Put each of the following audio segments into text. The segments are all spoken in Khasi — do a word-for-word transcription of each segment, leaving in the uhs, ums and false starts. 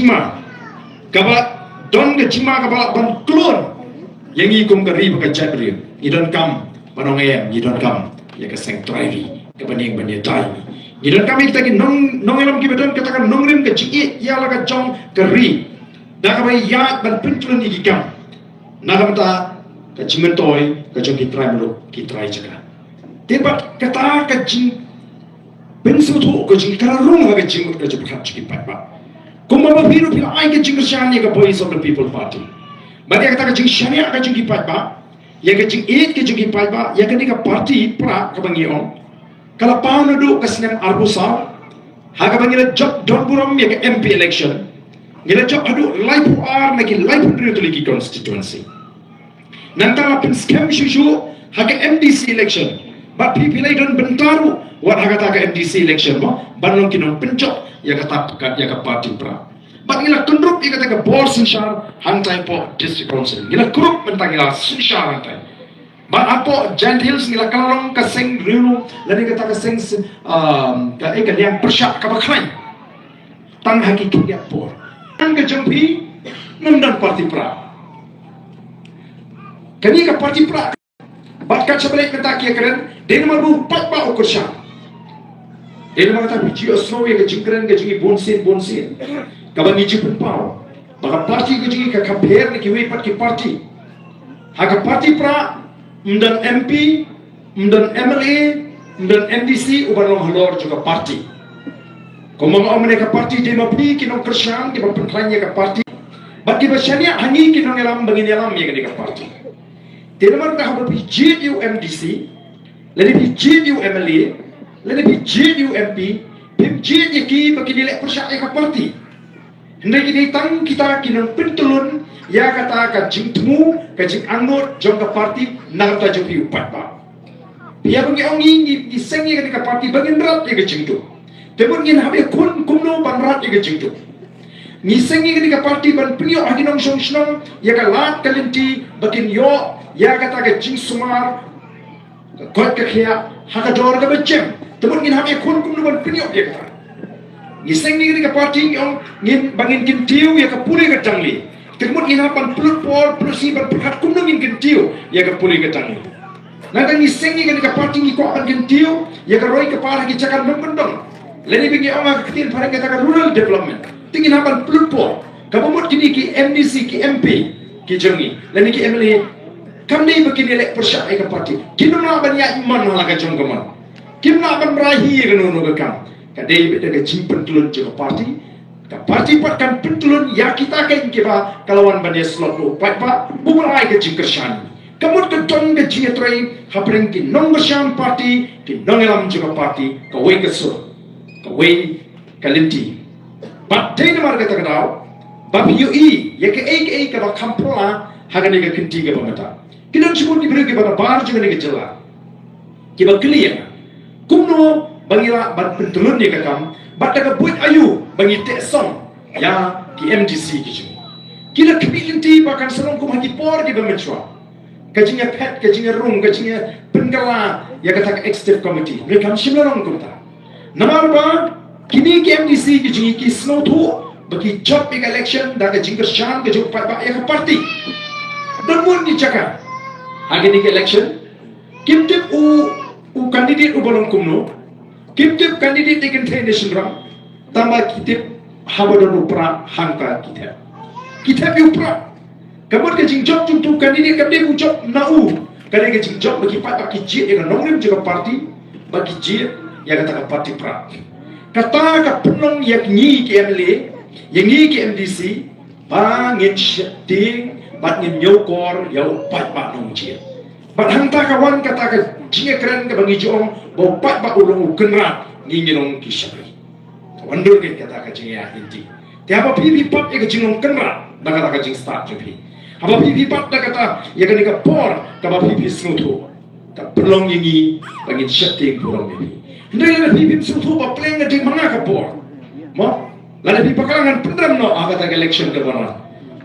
jingma kaba don, ka jingma kaba lah ban kloi ïa ngi kum ka ri bad ka jaitbynriew. Ngi donkam ban ong em, ngi donkam ïa ka seng trai ri kaba ïeng ban ïadei. Ngi donkam ïa kita ki nong, nongïalam kiba don kata ka nongrim, ka jingïeit ïa la ka jong ka ri, da kaba ïaid ban pynkloi ïa ki kam na ka bynta ka jingmyntoi ka jong ki trai muluk, ki trai jaka. Te bad kata ka jingpynsngewthuh ka jong ki ka la rung ha ka jingmut ka jingpyrkhat jong ki paidbah. Kumba phi ruh phi la ai ka jingkyrshan ïa ka Voice of the People Party bad ïa kata ka jingshaniah ka jong ki paidbah, ïa ka jingïeit ka jong ki paidbah ïa kane ka party Prah kaba ngi ong, ka la paw naduh ka snem arphew saw ha kaba ngi la jop don burom ïa ka M P election. Ngi la jop haduh laiphew ar na ki laiphew hynriew tylli ki constituency. Nangta la pynskhem shuh shuh ha ka M D C election. Bad phi, phi la don bynta ruh wat ha kata ka M D C election mo ban long ki nongpynjop ïa kata ka, ïa ka party Prah. Bad ngi la kynrup ïa kata ka bor synshar hangtai hapoh District Council. Ngi la kynrup mynta, ngi la synshar hangtai. Bad hapoh Jaintia Hills ngi la kylla long ka seng riewlum lane kata ka seng, um, ka, eh, ka liang pyrshah kaba khlaiñ tang ha ki khyndiat por. Tang ka jong phi ngam don party Prah. Kane ka party Prah bad ka shaba leit mynta ki ïakren, dei namar ba u paidbah u kyrshan. Dei namar kata phi ju ïohsngew ïa ka jingkren ka jong ngi bunsien bunsien kaba ngi ju pynpaw ba ka party ka jong ngi ka, ka pher na kiwei pat ki party. Ha ka party Prah ym don M P, ym don M L A, ym don M D C uba long halor jong ka party. Kumba nga ong mynne, ka party dei ma phi ki nongkyrshan kiba pynkhlaiñ ïa ka party bad kiba shaniah ha ngi ki nongïalam ba ngin ïalam ïa kane ka party. Te namar kata haba phi jied ïa u M D C lane phi jied ïa u M L A lane phi jied ïa u M P, phim jied ïa ki ba kin ïaleh pyrshah ïa ka party. Hynrei ki dei tang kita ki nongpyntyllun ïa kata ka jingthmu, ka jingangnud jong ka party na ka bynta jong phi u paidbah. Phi ïa ba ngi ong ngi, ngi, ngi seng ïa kane ka party ba ngin rat ïa ka jingduk. Te mut ngin hap ïakhun kumno ban rat ïa ka jingduk. Ngi seng ïa kane ka party ban pynïoh ha ki nongshong shnong ïa ka lad ka lynti ba kin ïoh ïa kata ka jingsumar ka koit ka khiah ha ka dor kaba jem. Te mut ngin hap ïakhun kumno ban pynïoh ïa kata. Ngi seng ïa kane ka party, ngi ong ngin, ba ngin kyntiew ïa ka pule ka jong ngi. Te mut ngin hap ban pynlut por pynlut sngi ban pyrkhat kumno ngin kyntiew ïa ka pule ka jong ngi. Nangta ngi seng ïa kane ka party, ngi kwah ban kyntiew ïa ka roi ka par ha ki jaka nongkyndong lane ba ngi ong ha ka ktien phareng kata ka rural development. Te ngin hap ban pynlut por. Kaba mut kine ki M D C, ki M P ki jong ngi lane ki M L A, kam dei ba kin ïaleh pyrshah ïa ka party. Kim lah ban ïaid man ha la ka jong ka mon. Kim lah ban rai hi ïa kano kano ka kam. Ka dei beit da ka jingpyntyllun jong ka party. Ka party pat kan pyntyllun ïa kita kiba ka la wan ban ïaslot ïa u paidbah uba la ai ka jingkyrshan. Ka mut ka don ka jingïatrei hapdeng ki nongkyrshan party, ki nongïalam jong ka party, kawei ka sur, kawei ka lynti. Bad dei namar kata ka daw ba phi ïohi ïa kaei kaei kaba kham phylla ha kane ka kynti kaba mynta. Ki don shibun ki briew kiba nabar jong kane ka jylla kiba kylli ïa nga kumno ba ngi lah ban pyntyllun ïa ka kam bad da ka buit aïu ba ngi teh song ïa ki M D C ki jong ngi. Ki la khmih lynti ba kan sa long kum ha ki por kiba mynshuwa, ka jingïaphet, ka jingïarung, ka jingïapynkylla ïa kata ka executive committee. Hynrei kam shym la long kumta. Namar ba kine ki M D C ki jong ngi ki sngewthuh ba ki jop ïa ka election da ka jingkyrshan ka jong u paidbah ïa ka party. Don bun ki jaka ha kine ki election kim tip u, u candidate uba long kumno. Kim tip candidate dei kynthei ne shynrang. Tangba ki tip haba don u Prah hangta ki thep. Ki thep ïa u Prah. Ka mut ka jingjop jong uto u candidate kam dei ka jop na u. Ka dei ka jingjop ba ki paidbah ki jied ïa ka nongrim jong ka party bad ki jied ïa kata ka party Prah. Kata ka pynlong ïa ngi ki M L A, ïa ngi ki M D C, ba ngin sheptieng bad ngin ñiewkor ïa u paidbah nongjied. Bad hangta ka wan kata ka jingïakren kaba ngi ju ong ba u paidbah u long u kynrad, ngi ngi long ki shakri. Ka wan dur kata ka jingïaid lynti. Te haba phi phi pap ïa ka jinglong kynrad da kata ka jingstad jong phi, haba phi phi pap da kata ïa kane ka por kaba phi phi sngewthuh, ka pynlong ïa ngi ba ngin sheptieng burom ïa phi. Hynrei lada phi phim sngewthuh ba pleng ka dei ma nga ka por, mo, lada phi bakla ngan pynrem noh ha kata ka election kaba wan,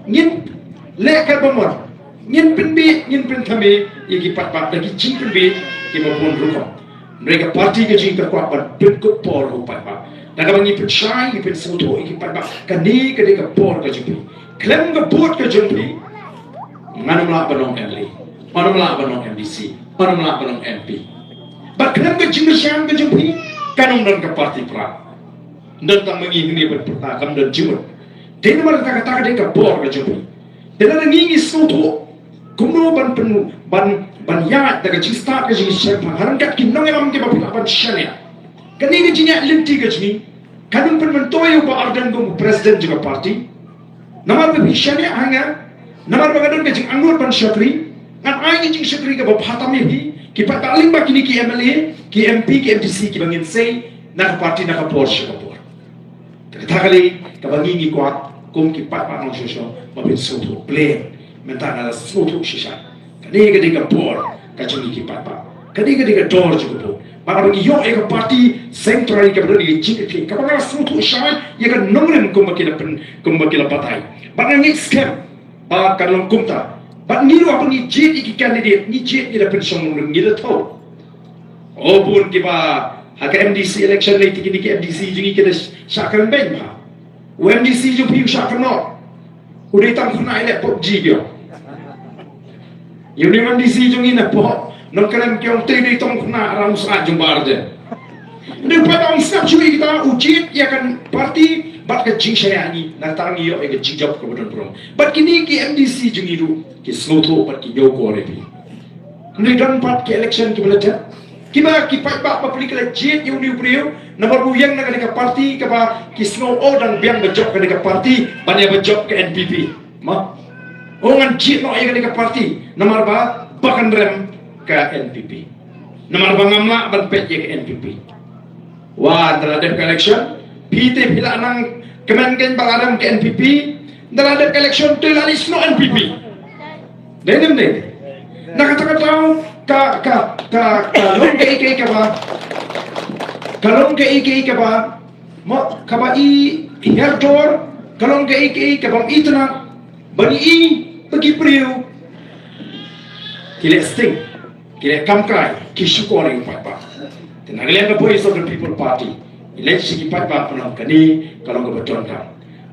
ngin leh kaba mon. Ngin pynbeit, ngin pynthame ïa ki paidbah da ki jingpynbeit kiba bun rukom. Hynrei ka party ka jong ngi ka kwah ban pynkup por ha u paidbah. Na kaba ngi pynshai, ngi pynsngewthuh ïa ki paidbah, kane ka dei ka bor ka jong phi. Khlem ka vote ka jong phi, ngan ym lah ban long M L A, ngan ym lah ban long M D C, ngan ym lah ban long M P. Bad khlem ka jingkyrshan ka jong phi, kan ym don ka party Prah. Don tang ma ngi hangne ban pyrta, kam don jingmut. Dei namar kata, kata ka dei ka bor ka jong phi. Te lada ngi ngi sngewthuh kumno ban pyn, ban, ban ïaid da ka jingstad ka jingshemphang ha ryngkat ki nongïalam kiba phi lah ban shaniah. Kane ka jingïaid lynti ka jong ngi kan ym pynmyntoi ïa u Bah Ardent kum u president jong ka party. Namar ba phi shaniah ha nga, namar ba nga don ka jingangnud ban shakri, ngan ai ka jingshakri kaba bha tam ïa phi, ki paidbah lyngba kine ki M L A, ki M P, ki M D C kiba ngin sei na ka party na ka por sha ka por. Te kata ka dei kaba ngi ngi kwah kum ki paidbah nongshong shnong ba phin sngewthuh plain. Mynta nga la sngewthuh shisha. Kane ka dei ka bor ka jong ngi ki paidbah. Kane ka dei ka dor jong ka bor. Bad haba ngi ïoh ïa ka party seng trai kaba don ïa ka jingkitkhlieh, kaba nga la sngewthuh shai ïa ka nongrim kumba ki la pyn, kumba ki la batai. Bad nga ngeit skhem ba kan long kumta. Bad ngi ruh haba ngi jied ïa ki candidate, ngi jied, ngi la pynshong nongrim, ngi la thaw. O bun kiba ha ka M D C election lei te kine ki M D C jong ngi ki la shah kren beiñ bha. U M D C jong phi u shah kynnoh. U dei tang khynnah ïaleh PUBG ki ong. Ïa une u M D C jong ngi na pdeng Nongkrem ki ong te u dei tang khynnah rang sah jong Bah Ardent. Hynrei u paidbah um sngap shuh ïa kita, u jied ïa ka party bad ka jingshaniah ngi, nangta ngi ïoh ïa ka jingjop kaba don burom. Bad kine ki M D C jong ngi ruh ki sngewthuh bad ki ñiewkor ïa phi. Hynrei don pat ki election kiba la jop, kiba ki paidbah bapli ki la jied ïa une u briew namar ba u ïeng na kane ka party kaba ki sngew o dang biang ba jop kane ka party ban ïa ba jop ka N P P. Mo, o ngan jied noh ïa kane ka party namar ba ba kan rem ka N P P, namar ba ngam lah ban peit ïa ka N P P. Wa, ynda la dep ka election, phi te phi la nang kmen kein ba la rem ka N P P. Ynda la dep ka election te la list noh N P P. Dei ne em dei? Na kata ka daw ka, ka, ka, ka long kaei kaei kaba, ka long kaei kaei kaba, mo, kaba i hiar dor, ka long kaei kaei kaba i tnat, ban i ba ki briew ki leh sting, ki leh kamkai, ki shukor ïa u paidbah. Te na ka liang ka Voice of the People Party, i leit sha ki paidbah, ka long kane ka long kaba donkam.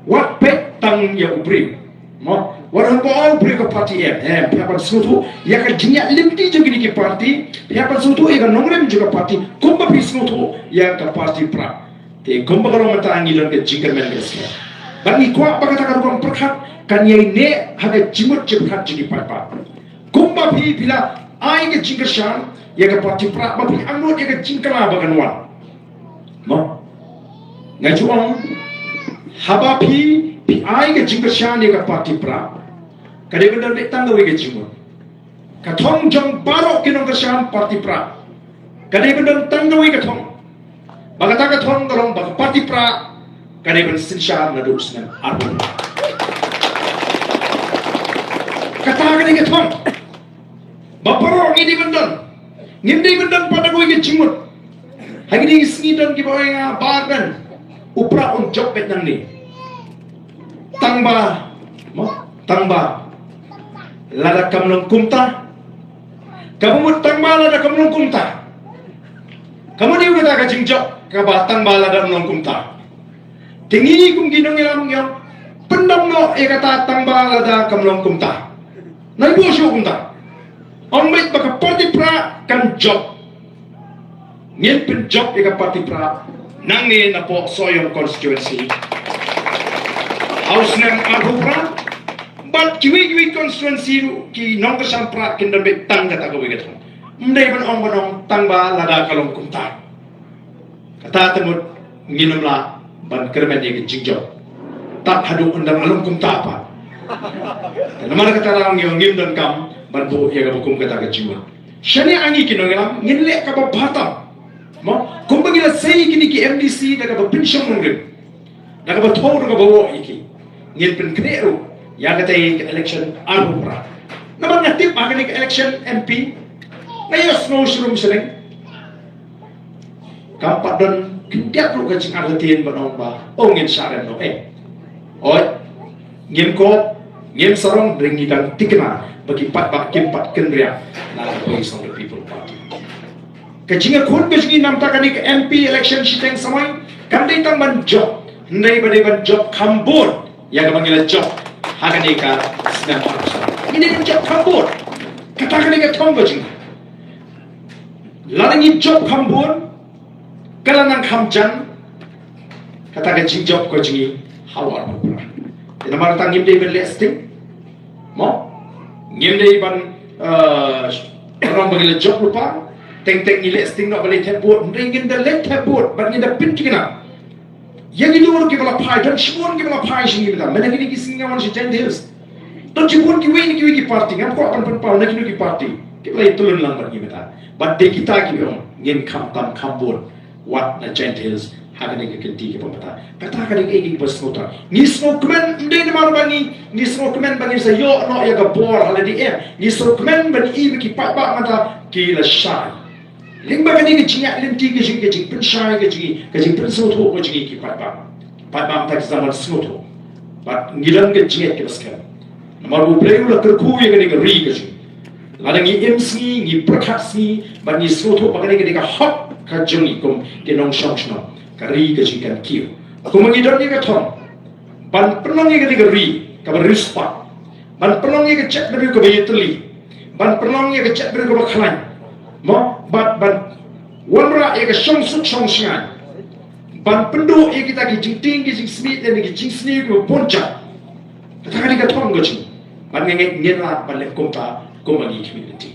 Wat peit tang ïa u briew. Mo, wat hap ban ong u briew ka party em, em, phi hap ban sngewthuh ïa ka jingïaid lynti jong kine ki party, phi hap ban sngewthuh ïa ka nongrim jong ka party kumba phi sngewthuh ïa ka party Prah. Te kumba ka long mynta ngi don ka jingkyrmen ka skhem. Bad ngi kwah ba kata ka rukom pyrkhat kan ïaineh ha ka jingmut jingpyrkhat jong ki paidbah. Kumba phi, phi la ai ka jingkyrshan ïa ka party Prah, ba phi angnud ïa ka jingkylla ba kan wan. Mo, nga ju ong, haba phi, phi ai ka jingkyrshan ïa ka party Prah, ka dei ban don beit tang kawei ka jingmut. Ka thong jong baroh ki nongkyrshan party Prah, ka dei ban don tang kawei ka thong. Ba kata ka thong ka long ba ka party Prah ka dei ban synshar naduh u snem arphew. Kata ka dei ka thong ba baroh ngi dei ban don. Ngim dei ban don pat da kawei ka jingmut. Ha kine ki sngi don kiba ong ïa nga, Bah Ardent, u Prah un jop beit nangne. Tang ba, mo, tang ba lada kam long kumta. Kaba mut tang ba lada kam long kumta. Ka mut ïa kata ka jingjop kaba tang ba lada kam long kumta. Te ngi kum ki nongïalam ngi ong, pyndam noh ïa kata tang ba lada kam long kumta. Nai buh shuh kumta. Ong beit ba ka party Prah kan jop. Ngin pynjop ïa ka party Prah nangne napoh Sohiong constituency ha u snem arphew phra. Bad kiwei kiwei constituency ruh ki nongkyrshan Prah kin don beit tang kata kawei ka thong. Ym dei ban ong, ban ong tang ba lada ka long kumta. Kata te mut ngin ym lah ban kyrmen ïa ka jingjop tad haduh ynda la long kumta pat. Te namar kata ruh ngi ong ngim donkam ban buh ïa kaba kum kata ka jingmut. Shane ha ngi ki nongïalam ngin leh kaba bha tam. Mo, kumba ngi la sei kine ki M D C da kaba pynshong nongrim, da kaba thaw, da kaba woh ïa ki, ngin pynkhreh ruh ïa katei ka election arphew phra. Namar nga tip ha kane ka election M P nga ïohsngew shrum shnong. Kam pat don khyndiat ruh ka jingartatien ban ong ba, oh, ngin shah rem noh, eh. Oi, ngim kop, ngim sarong, hynrei ngi dang thikna ba ki paidbah kim pat kynriah na ka Voice of the People Party. Ka jingïakhun ka jong ngi namar kane ka M P election shiteng samoi Kam dei tang ban jop, hynrei ba dei ban jop kham bun ïa kaba ngi la jop ha kane ka snem. Ngi dei ban jop kham bun. Kata ka dei ka thong ka jong ngi. Lada ngi jop kham bun, ka la nang kham jan kata ka jingjop ka jong ngi ha u arphew phra. Te namar kata ngim dei ban leh sting. Mo? Ngim dei ban, eh, ban ong ba ngi la jop lypa. Teng teng ngi leh sting noh ba leit thep vote. Hynrei ngin da leit thep vote bad ngin da pynthikna ïa kito kiba la phai, don shibun kiba la phai sha ngi mynta. Mynta kine ki sngi nga wan sha Jaintia Hills, don shibun kiwei na kiwei ki party, ngam kwah ban pynpaw na kino ki party, kiba la ïatylli lang bad ngi mynta. Bad dei kita kiba ong ngin khamtam kham vote wat na Jaintia Hills ha kane ka kynti kaba mynta. Kata ka dei kaei kaba sngewtynnat. Ngi sngewkmen, ym dei namar ba ngi, ngi sngewkmen ba ngin sa ïoh noh ïa ka bor ha lade, em. Ngi sngewkmen ba ngi i ba ki paidbah mynta ki la shai. Lyngba kane ka jingïaid lynti ka jong ngi, ka jingpynshai ka jong ngi, ka jingpynsngewthuh ka jong ngi ki paidbah. Paidbah mynta ki sdang ban sngewthuh. Bad ngi don ka jingïaid kaba skhem. Namar U Blei u la kyrkhu ïa kane ka ri ka jong ngi. Lada ngi im sngi, ngi pyrkhat sngi, bad ngi sngewthuh ba kane ka dei ka hok ka jong ngi kum ki nongshong shnong, ka ri ka jong ngi kan kiew. Kumba ngi don ïa ka thong ban pynlong ïa kane ka ri kaba riewspah, ban pynlong ïa ka jaitbynriew kaba ïatylli, ban pynlong ïa ka jaitbynriew kaba khlaiñ, mo, bad ban wanrah ïa ka shongsuk shongshngaiñ, ban pynduh ïa kita ki jingtieng ki jingsmit lane ki jingsniew kiba bun jait. Kata ka dei ka thong ka jong ngi. Bad nga ngeit ngin lah ban leh kumta kumba ngi khmih lynti.